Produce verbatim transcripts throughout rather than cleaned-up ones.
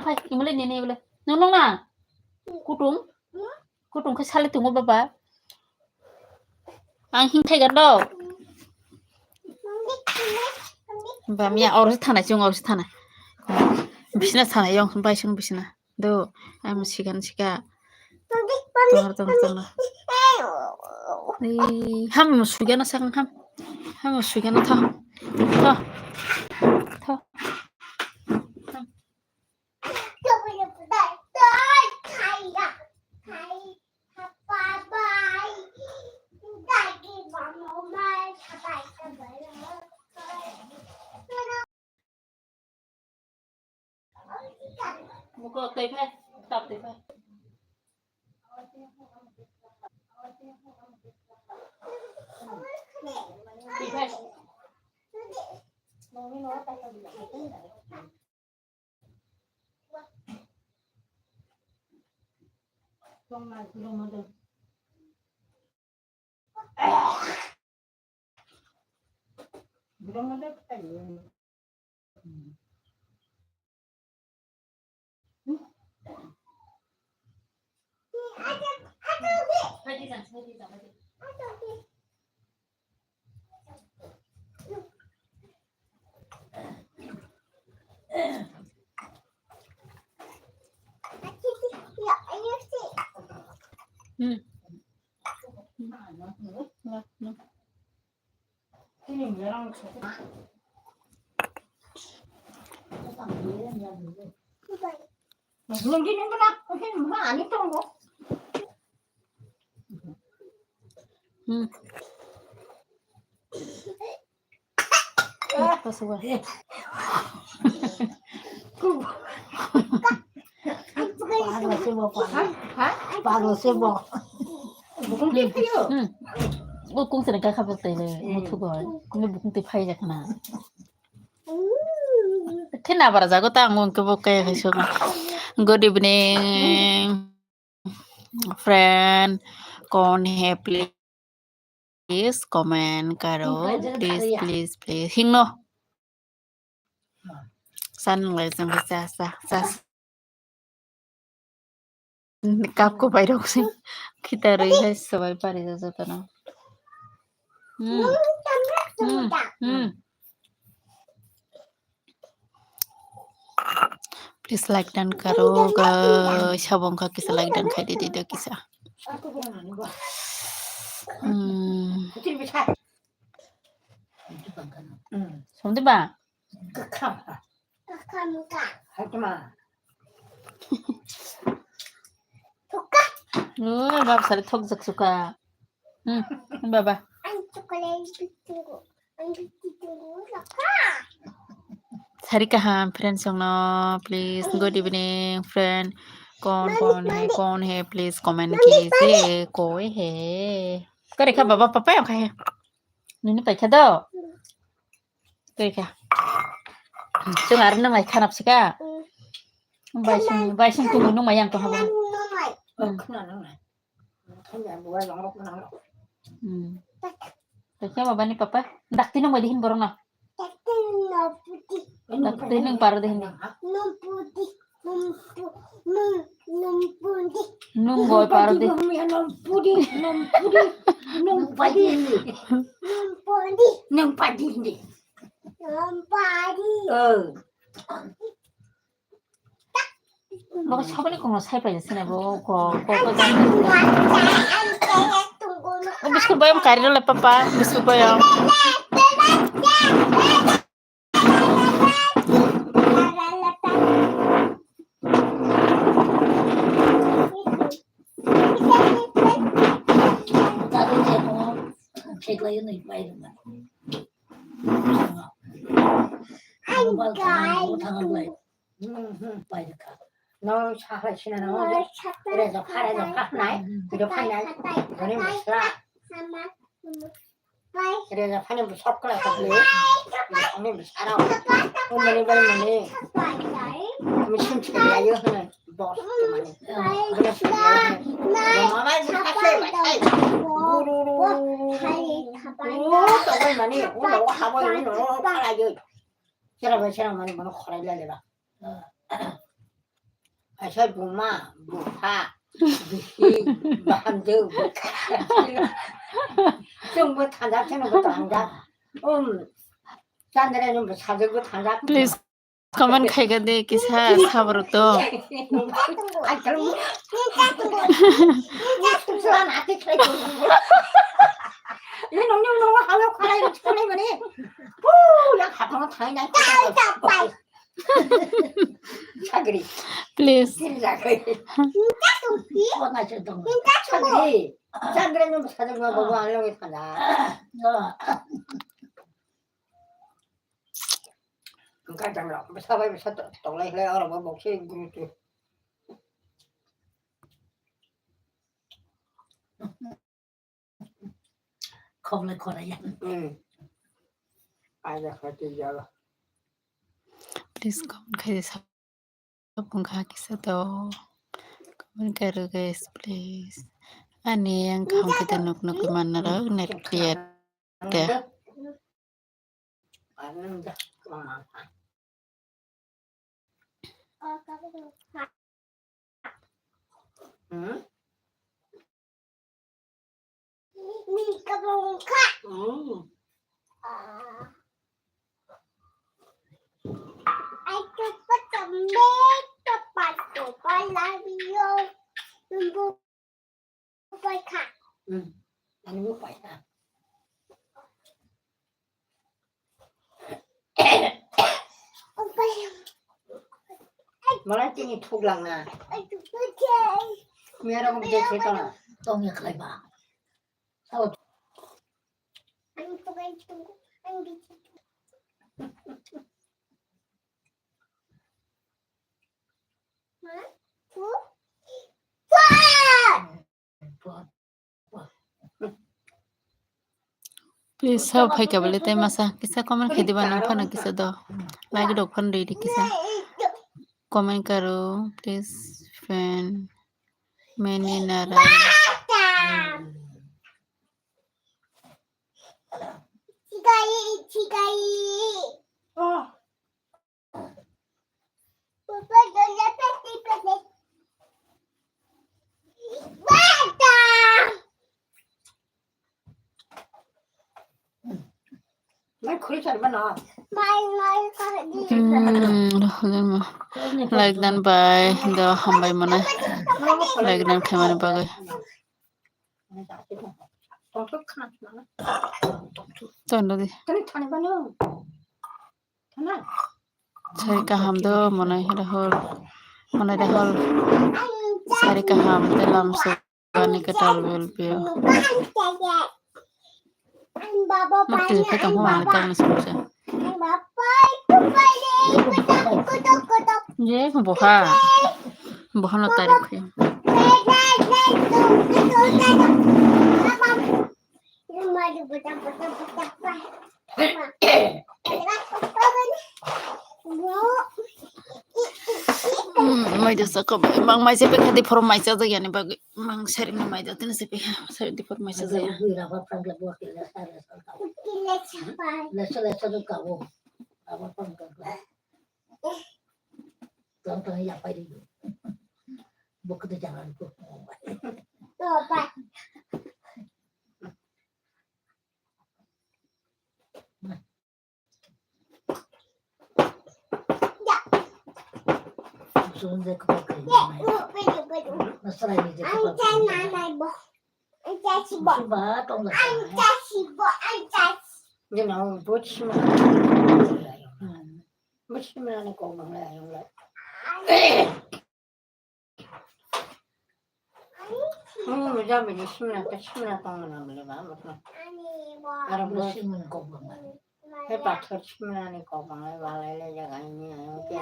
Hai, imole nini imole. Nong nong na. Kutung. Kutung khe sale tungo baba. Ang hing thai gando. Bamya oro se thanai, chung oro se thanai. Bisna thanai yong bai sung bisna. Do, ang sigan sika. Tongo, tongo, tongo. Ei, ham mo sugana sakang ham. Ham mo sugana tho. Tho. Tho. Muko tei phai, tap tei phai. Tei phai. Hmm. Hmm. Pas gua. Paglo se bo. Hah? Hah? Paglo se bo. Bukung twi phaio? Hmm. Bukung sene ka khabak tai le, hmm, muthu goi. Kumi bukung twi phai jak na. Khe na bara jago ta ang ke bo kai hai so. Good evening, friend. Kon hai please? Please comment karo, please, please, please. Hingno. San lai jang sa, sa, sa. Kap ko bai rok sing. Kita roi hai sabai pari ja jata na. Hmm. Hmm. Hmm. Please like dan karo, guys. Sabo wngkha kisa like dan khai di, di, di, kisa. Hmm. Somdi ba? Oh, bab sari thok jak suka. Hmm, baba. Sari kaham, friend songno, please. Good evening, friend. Kon, kon hai, kon hai, please comment kije, koi hai. Kare kha baba, papa yang khai. Nini pai kha do. Kare kha. Chung ar nang lai khanap sika. Bai sing, bai sing tu nung mai yang to habo. Hmm. Tokhe baba ni papa. Dakti nung bai dihin borok no. Dakti nung paro dihin. Nung goi paro di. Bo saboni kono sai pai sene bo ko, ko, ko. O biskut boyong kari le papa, biskut boyong. No, sa hai sina no. Rejo pha, rejo pha nai. Rejo pha nai. Boni masla. Rejo pha ni sok kala sok le. Ani bisara. Mani bai mani. Machine chili ayo hana. Boss mani. Mama bai mani. Ru ru ru ru. Ru to bai mani. Uno habai uno kala yo. Sira bai sira mani mano khorai la le ba. Kaisa buma, bupha, bisi, bahamjwk, bwkha. Chwngbo thanjak, chwngbo thanjak. Um, Chandra ni bwsajwkbo thanjak. Please comment khaika de kisa sabrok to. Ai, tong. Ini nongni nongo halo khalai, khalai mani. Pu, yang khatang thanai nai. Sagri. Please. Siri jagai. Kona se dong. Sagri. Sagri nung sagri ma babu alo ke thala. Engka jangra, besa bai besa to-, tonglai khlai oro bo bokse guru tu. Khoblai khoraya. Hmm. Aja khati jalo. Please comment khai de sa. Bungkha kisa to. Comment karo guys, please. Ani yang kham kita nuk nuk mana rok net clear. Te. Hmm? Hmm. Pai kha. Hmm. Ani bo pai kha. Malai tini thuk lang na. Mera ko de se tona. Tong ya khlai ba. Sao. Please, sab hai ka bole te masa kisa comment khai diba nang phano kisa do. Like dok phano ready kisa. Comment karo, please, friend. Many nara. Hmm, like dan bai do hambai mane. Like dan khaimani bagwi. Tondo di. Sari kaham do, Monai Rahul. Monai Rahul. Sari kaham, te lam so, ani katal bel pio. Mati, kata mo, ani tang so sa. Ye, boha. Boha no tari khe. Hmm, mai da saka bai, mang mai se pe khadi phoro mai cha jaya ni bagwi, mang sari ma mai da tene se pe, sari di phoro mai cha jaya. Tong tong ya pai di. Bukut jalan ku. Hmm, jam ini simna, ta simna tong mana beli ba, betul. Arab lo simna kok bang. He pathor simna ni kok bang, balai le jaga ini ayo ke.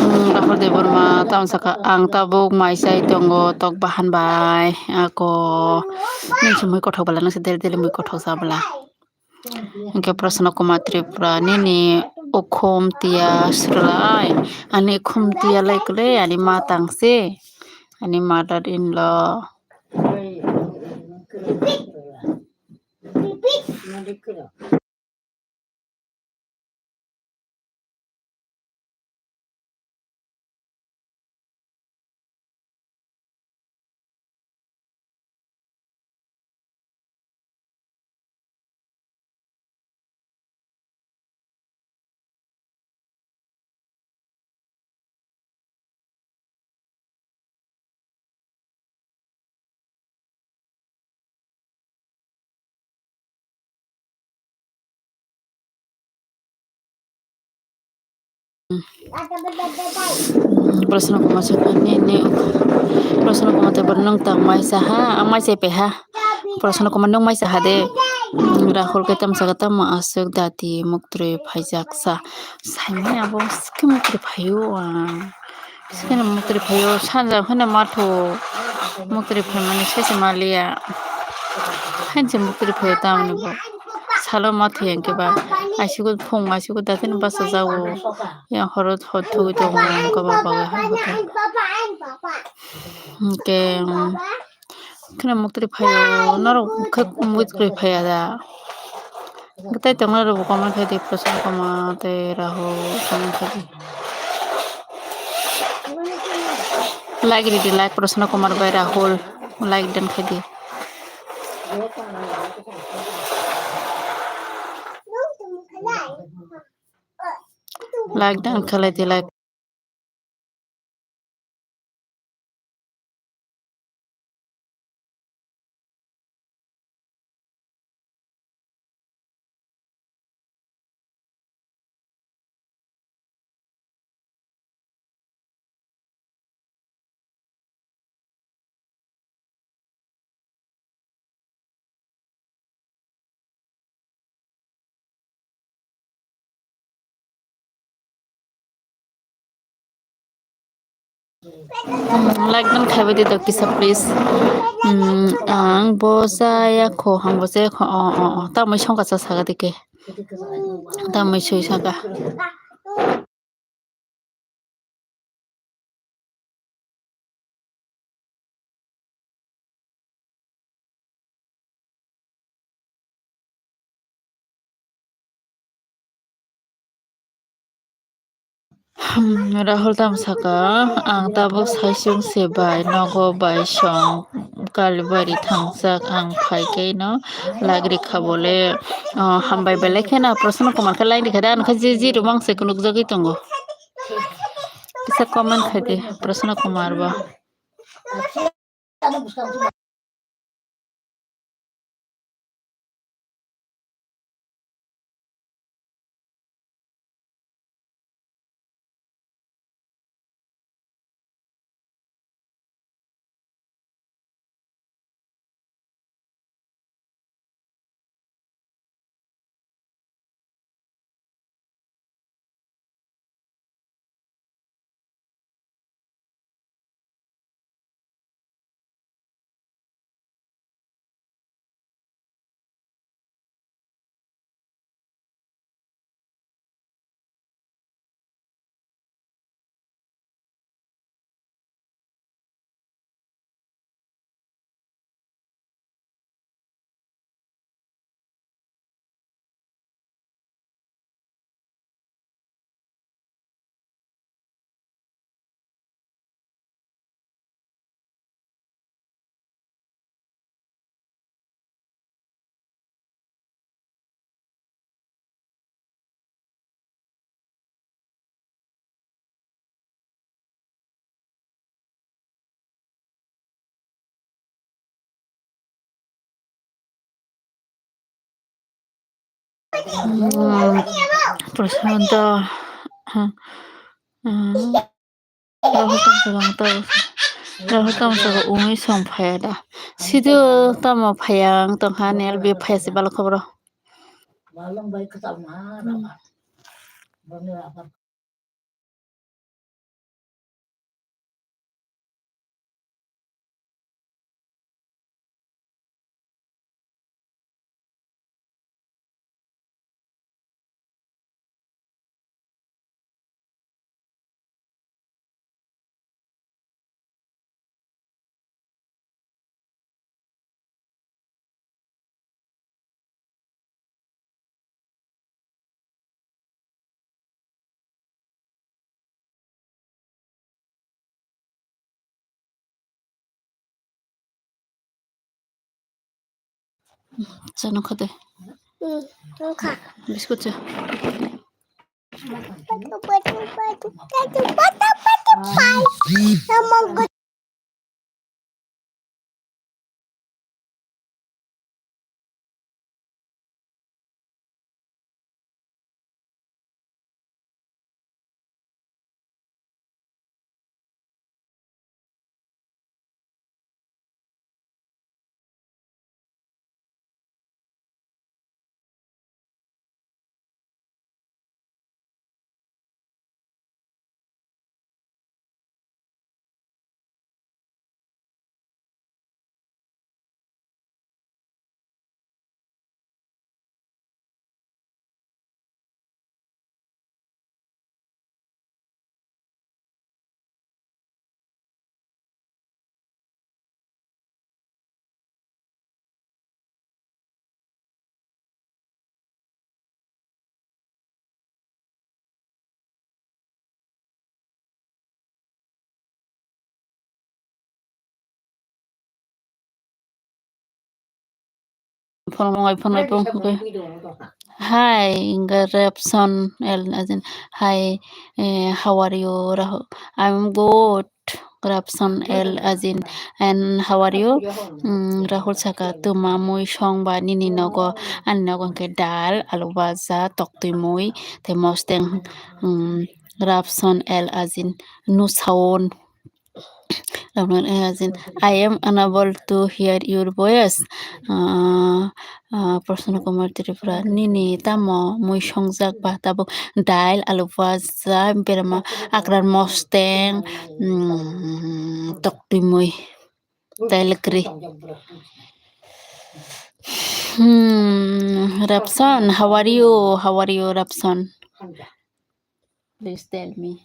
Hmm, Rahul Debbarma, tamo saka, ang tabuk mai chai tongo, tok bahan bai, ako, nung se mui kothok bwla, nung se deli deli mui kothok sa bwla. Hingke Prasna Kumar Tripura, nini ukhum tiya srwlai, ani ukhum tiya lai kwlwi, ani ma tang se, ani mother in law. Proshna Kumar sakha ni, ni, Proshna Kumar te borok nwng tang mai saha, ang mai sai peha. Proshna Kumar nwng mai saha de. Rahul khe tamo sakha, tamo aswk dati muktwi phaijak sa. Saimani abo swkhe muktwi phaio ang. Swkhe muktwi phaio, sanja kheno matho muktwi phaimani sese maliya. Hainse muktwi phaio tamni bo. Salo matho yang khe ba. Aisukgo phung, aisukgo datino basa jago. Yang horo hor thugwi tongo, wngkha ba baga hai hote. Hwnkhe, um, kheno muktwi phaio, norok khe muktwi phaiya da. Tei tongna rok bo comment khai di, Proshna Kumar tei Rahul comment khai di. Like ridi, like Proshna Kumar bai Rahul, like dan khai di. Like dan khalai di, like. Like dan khaibai di do kisa, please. Hmm, ang bo chaya kho, ang bo chaya kho. O, o, o. Tamoni songkha cha saka dike. Tamoni soi saka. Hmm, Rahul tamo saka, ang tabuk saisung se bai, nogo bai song, Kalibari thangjak, ang phai khe no lagri kha bole, oh, hambai belai khe na Proshna Kumar khe lagri kha de, ano khe je je rwmang se kunuk jagwi tongo. Kisa comment khai di, Proshna Kumar ba. Hmm, Prashanta, hmm, hmm, Rahul tamo saka ang tamo, Rahul tamo saka ungui song phaiya da. Sidu tamo phaiya ang tongkha ni L B phaiya se balo khoboro. Chano khade. Biskut cha. Phone ngai, phone ngai, phone ngai. Hi, Grabson L Azin. Hi, eh, how are you, Rahul? I'm good, Grabson L Azin. And how are you? Mm, Rahul saka, tuma mui song ba nini nogo? Ani nogo hwnkhe dal, alu baja, toktwi mui, tei mosteng, mm, Grabson L Azin. No sound. Ramlan Azin, I am unable to hear your voice. Ah, ah, Prasanna Kumar Tripura, nini tamo mui songjak ba tabuk dal, alu baja, berma, akran mosteng, mm, toktwi mui, dal kri. Hmm, Rapson, how are you? How are you, Rapson? Please tell me.